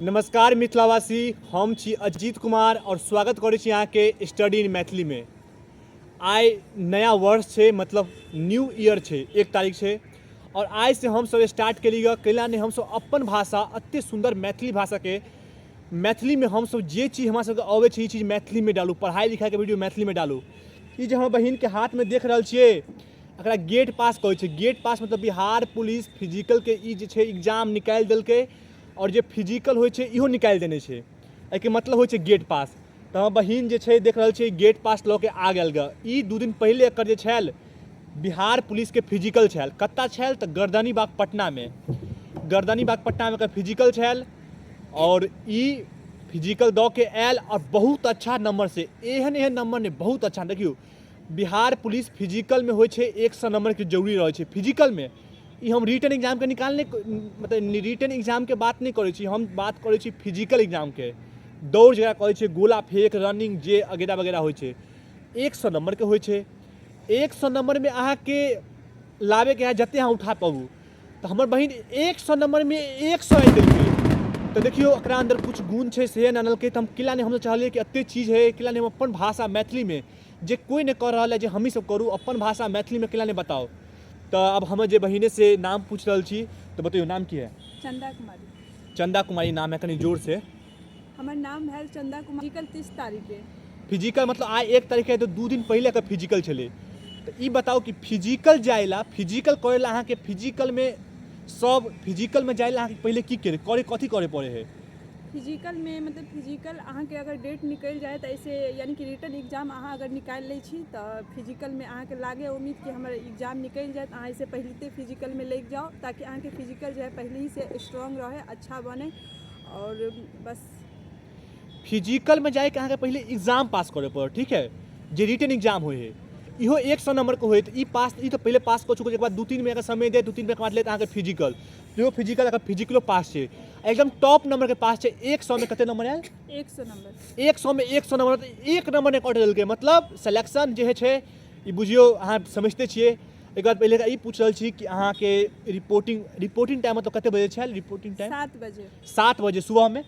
नमस्कार मिथिलावासी, हम छी अजीत कुमार और स्वागत करै छी अहाँके स्टडी इन मैथिली में। आइ नया वर्ष छै, मतलब न्यू ईयर छै, 1 तारीख छै और आइ से हम सब स्टार्ट केली ग कैला नहि हमसब अपन भाषा एते सुंदर मैथिली भाषा के मैथिली में हमसब जे चीज हमरा सबके अबै छै ई चीज मैथिली में डालू, पढ़ाई लिखाई के वीडियो मैथिली में डालू। ई जे हमर बहिन के हाथ में देख रहल छियै एकरा गेट पास कहै छै। गेट पास मतलब बिहार पुलिस फिजिकल के ई जे छै एग्जाम निकालि देलकै और जे फिजिकल होइ छै इहो निकालि देने छै। एहिके मतलब होइ छै गेट पास। तऽ हमर बहिन जे छै देख रहल छियै गेट पास लऽ के आ गेल ग। ई 2 दिन पहिले एकर जे छल बिहार पुलिस के फिजिकल छल। कतऽ छल तऽ गर्दनी बाग पटना में। गर्दनी बाग पटना में एकर फिजिकल छल और ई फिजिकल दऽ के आयल और बहुत अच्छा नंबर से, एहन एहन नंबर नहि, बहुत अच्छा। देखियौ बिहार पुलिस फिजिकल में होइ छै 100 नंबर के जरूरी रहै छै फिजिकल में। ई हम रिटर्न एग्जाम के निकाल नहि, मतलब रिटर्न एग्जाम के बात नहि करै छी, हम बात करै छी फिजिकल एग्जाम के। दौड़ जकरा कहै छै, गोला फेंक, रनिंग जे वगैरह वगैरह होइ छै, 100 नंबर के होइ छै। 100 नंबर में अहाँके लाबैके है जते अहाँ उठा पाबू। तऽ हमर बहिन 100 नंबर में 100 आनि देलकै। तऽ देखियौ एकरा अन्दर कुछ गुण छै से नहि आनलकै। तऽ हम किला नहि, हम चाहलियै कि एते चीज है किला नहि हम अपन भाषा मैथिली में जे कोइ नहि कऽ रहल है जे हमही सब करू, अपन भाषा मैथिली में किला नहि बताउ। तऽ अब हमर जे बहिने से नाम पूछि रहल छी, तऽ बतैयौ नाम की है? चंदा कुमारी। चंदा कुमारी नाम है, कनि जोर से। हमर नाम भेल चंदा कुमारी। फिजिकल 30 तारीख के। फिजिकल मतलब आइ 1 तारीख है तऽ 2 दिन पहिले एकर फिजिकल छलै। तऽ ई बताउ कि फिजिकल जाय ला, फिजिकल करे ला अहाँके फिजिकल में सब फिजिकल में जाय ला अहाँके पहिले की करे, करे कथी करे पड़े है? फिजिकल में मतलब फिजिकल अहाँके अगर डेट निकलि जाय तऽ ऐसे यानी कि रिटर्न एग्जाम अहाँ अगर निकालि लै छी तऽ फिजिकल में अहाँके लागे उम्मीद कि हमर एग्जाम निकलि जायत, अहाँ एहिसँ पहिलते फिजिकल में लागि जाउ ताकि अहाँके फिजिकल जे है पहले ही से स्ट्रॉन्ग रहे, अच्छा बने और बस। फिजिकल में जाके अहाँके पहिले एग्जाम पास करे पड़त, ठीक है, जे रिटर्न एग्जाम होइ है इहो 100 नंबर के होय। ई पास, ई तऽ पहिले पास कऽ चुकल, एक बाद 2-3 महीना के समय दे, 2-3 महीना के बाद लेत अहाँके फिजिकल। इहो फिजिकल अगर फिजिकलो पास छै, एकदम टॉप नंबर के पास छै। 100 में कते नंबर आयल? 100 नंबर। 100 में 100 नंबर, तऽ 1 नंबर नहि कटि देलकै, मतलब सिलेक्शन जे होइ छै ई बुझियौ अहाँ समझिते छियै। एक बार पहिले ई पूछि रहल छी कि अहाँके रिपोर्टिंग टाइम मतलब कते बजे छल? रिपोर्टिंग टाइम 7 बजे। 7 बजे सुबह में?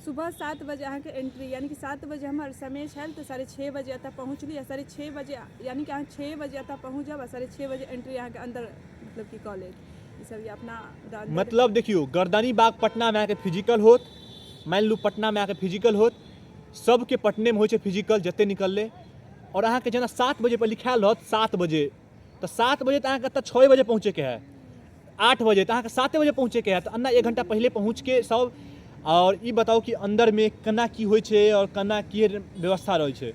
सुबह 7 बजे अहाँके एंट्री, यानी कि 7 बजे हमर समय छल तऽ 6:30 बजे एतऽ पहुँचली आ 6:30 बजे यानी कि अहाँ 6 बजे एतऽ पहुँच जायब आ 6:30 बजे एंट्री अहाँके अन्दर मतलब कि कऽ लेत। ई सब अपना मतलब देखियौ गर्दनी बाग पटना में अहाँके फिजिकल होत, मानि लू पटना में अहाँके फिजिकल होत, सबके पटने में होइ छै फिजिकल जते निकललै। और अहाँके जेना 7 बजे पर लिखायल रहत 7 बजे, तऽ 7 बजे तऽ अहाँके एतऽ 6 बजे पहुँचैके है, 8 बजे तऽ अहाँके 7 बजे पहुँचैके है, तऽ एना 1 घंटा पहिले पहुँचके सब। और ई बताउ कि अन्दरमे केना की होइ छै और केना की व्यवस्था रहै छै?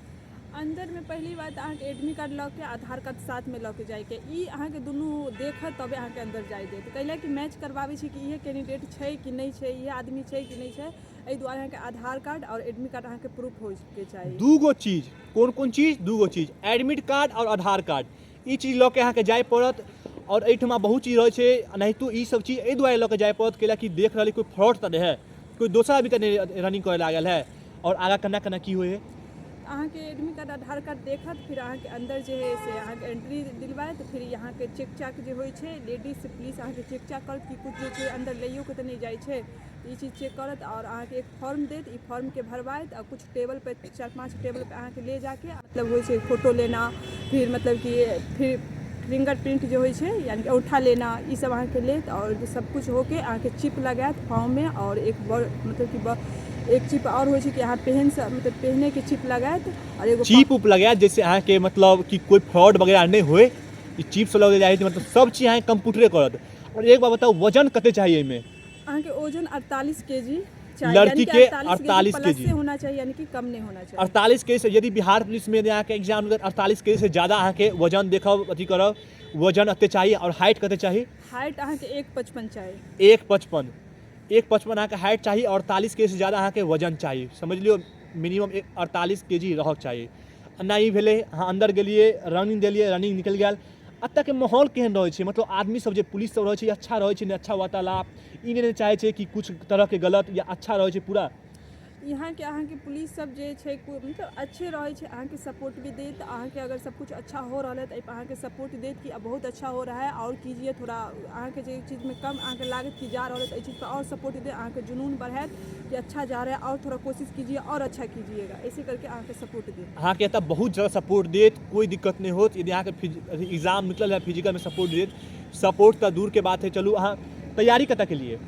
अंदर में पहली बात अहाँके एडमिट कार्ड लऽ के आधार कार्ड साथ में लऽ के जाइके, ई अहाँके दुनू देखत तबे अहाँके अंदर जाय देत। कैला कि मैच करबाबै छै कि इहे कैंडिडेट छै कि नहि छै, इहे आदमी छै कि नहि छै, एहि दुआरे अहाँके आधार कार्ड और एडमिट कार्ड अहाँके प्रूफ होइके चाही। दूगो चीज, कोन कोन चीज? दूगो चीज, एडमिट कार्ड और आधार कार्ड, ई चीज लऽ के अहाँके जाय पड़त। और एहिठमा बहुत चीज रहै छै, एनाहितो ई सब चीज एहि दुआरे लऽ के जाय पड़त कैला कि देख रहल कोइ फ्रॉड तऽ नहि है, कोइ दोसर आदमी तऽ नहि रनिंग करे लागल है। और आगाँ केना केना की होइ है? अहाँके एडमिट कार्ड आधार कार्ड देखत, फिर अहाँके अंदर जे है से अहाँके एंट्री दिलवायत, फिर अहाँके चेक चाक जे होइ छै, लेडीज पुलिस अहाँके चेक चाक करत कि कुछ जे छै अंदर लैयो के तऽ नहि जाइ छै, ई चीज चेक करत। और अहाँके एक फॉर्म देत, ई फॉर्मके भरवायत आ कुछ टेबल पे 4-5 टेबल पे अहाँके ले जाके मतलब होइ छै फोटो लेना, फिर मतलब कि फिर फिंगर प्रिंट जे होइ छै यानी कि औंठा लेना, ई सब अहाँके लेत। और सब कुछ होके अहाँके चिप लगायत पाँवमे और एक बड़ मतलब कि एक चिप और होइ छै कि अहाँ पहन मतलब पहनेके चिप लगायत और एगो चिप उप लगायत जैसे अहाँके मतलब कि कोइ फ्रॉड वगैरह नहि होय, ई चिप सब लग जाइ छै, मतलब सब चीज अहाँके कंप्यूटरे करत। और एक बार बताउ वजन कते चाही एहिमे? अहाँके वजन 48 केजी चाही, लड़की के 48 केजी से होना चाहिए, यानी कि कम नहीं होना चाहिए। 48 केजी से यदि बिहार पुलिस में अहाँके एग्जाम 48 केजी से ज़्यादा अहाँके वजन देखब अथी करब, वजन एते चाही। और हाइट कते चाही? हाइट अहाँके 1.55 चाही। 1.55, 1.55 अहाँके हाइट चाही और 48 केजी से ज़्यादा अहाँके वजन चाही, समझ लियौ मिनिमम 48 केजी रहक चाही। एना ई भेलै अहाँ अन्दर गेलियै, रनिंग देलियै, रनिंग निकलि गेल। एतऽके माहौल केहन रहै छै? मतलब आदमी सब जे पुलिस सब रहै छै अच्छा रहै छै ने? अच्छा वार्तालाप, ई नहि चाहै छै कि कुछ तरहके गलत या अच्छा रहै छै पूरा? यहाँके अहाँके पुलिस सब जे छै मतलब अच्छे रहै छै, अहाँके सपोर्ट भी देत। अहाँके अगर सब कुछ अच्छा हो रहल है तऽ एहिपर अहाँके सपोर्ट देत कि बहुत अच्छा हो रहा है और कीजिए थोड़ा। अहाँके जे चीजमे कम अहाँके लागत कि जा रहल है, तऽ एहि चीजपर आओर सपोर्ट देत, अहाँके जुनून बढ़ायत कि अच्छा जा रहा है और थोड़ा कोशिश कीजिए और अच्छा कीजिएगा, ऐसे करके अहाँके सपोर्ट देत। अहाँके एतऽ बहुत जादा सपोर्ट देत, कोइ दिक्कत नहि होत। यदि अहाँके एग्जाम निकलल है फिजिकलमे सपोर्ट देत, सपोर्ट तऽ दूरके बात है। चलू, अहाँ तैयारी कतऽ केलियै?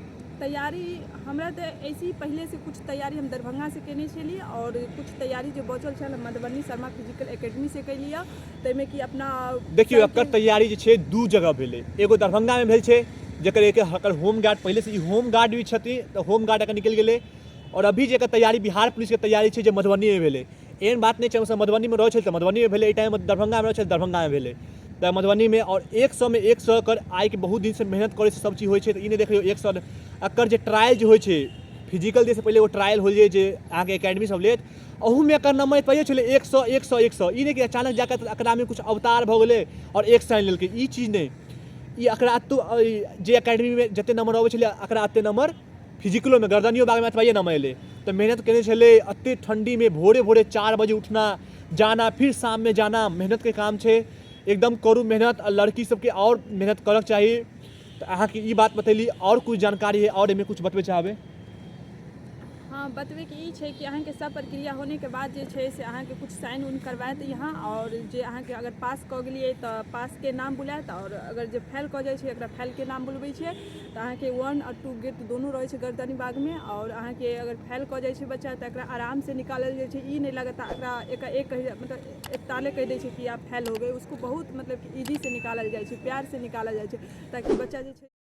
तैयारी हमरा तऽ ऐसे ही पहिलेसँ कुछ तैयारी हम दरभंगासँ केने छलियै आओर कुछ तैयारी जे बचल छल हम मधुबनी शर्मा फिजिकल एकेडमीसँ केलियै, ताहिमे कि अपना देखियौ, सरके एकर तैयारी जे छै दू जगह भेलै। एगो दरभंगामे भेल छै, जकर एक एकर होमगार्ड पहिलेसँ ई होमगार्ड भी छथिन, तऽ होमगार्ड एकर निकलि गेलै। आओर अभी जे एकर तैयारी बिहार पुलिसके तैयारी छै जे मधुबनीमे भेलै। एहन बात नहि छै, हमसभ मधुबनीमे रहै छलियै तऽ मधुबनीमे भेलै, एहि टाइममे दरभंगामे रहै छलियै, दरभंगामे भेलै। तऽ मधुबनीमे आओर 100मे 100 एकर आइके बहुत दिनसँ मेहनत करैसँ सब चीज होइ छै। तऽ ई नहि देखियौ 100 एकर जे ट्रायल जे होइ छै फिजिकल दैसँ पहिले एगो ट्रायल होइ छै जे अहाँके एकेडमी सब लेत, अहूमे एकर नम्बर पहिले छलै 100 100 100। ई नहि कि अचानक जाकऽ एकरामे किछु अवतार भऽ गेलै आओर 100 आनि लेलकै, ई चीज नहि। ई एकरा एतौ जे एकेडमीमे जते नम्बर अबै छलै एकरा एते नम्बर फिजिकलोमे गर्दनियो बागमे एतबाइए नम्बर एलै। तऽ मेहनत केने छलै एते ठण्डीमे, भोरे भोरे 4 बजे उठना, जाना, फिर शाममे जाना, मेहनतके काम छै। एकदम करू मेहनत, आ लड़की सबके आओर मेहनत करऽके चाही। तऽ अहाँके ई बात बतेली, आओर किछु जानकारी है आओर एहिमे किछु बतबै चाहबै? हँ, बतबैके ई छै कि अहाँके सब प्रक्रिया होनेके बाद जे छै से अहाँके किछु साइन उन करवाएत यहाँ, आओर जे अहाँके अगर पास कऽ गेलियै तऽ पासके नाम बुलायत, आओर अगर जे फेल कऽ जाइ छै एकरा फेलके नाम बुलबै छै। तऽ अहाँके 1 आओर 2 गेट दुनू रहै छै गर्दनी बागमे। आओर अहाँके अगर फेल कऽ जाइ छै बच्चा तऽ एकरा आरामसँ निकालल जाइ छै। ई नहि लागत एकरा एकाएक कहि मतलब एकताले कहि दै छै कि आप फेल हो गए। उसको बहुत मतलब कि ईजीसँ निकालल जाइ छै, प्यारसँ निकालल जाइ छै, ताकि बच्चा जे छै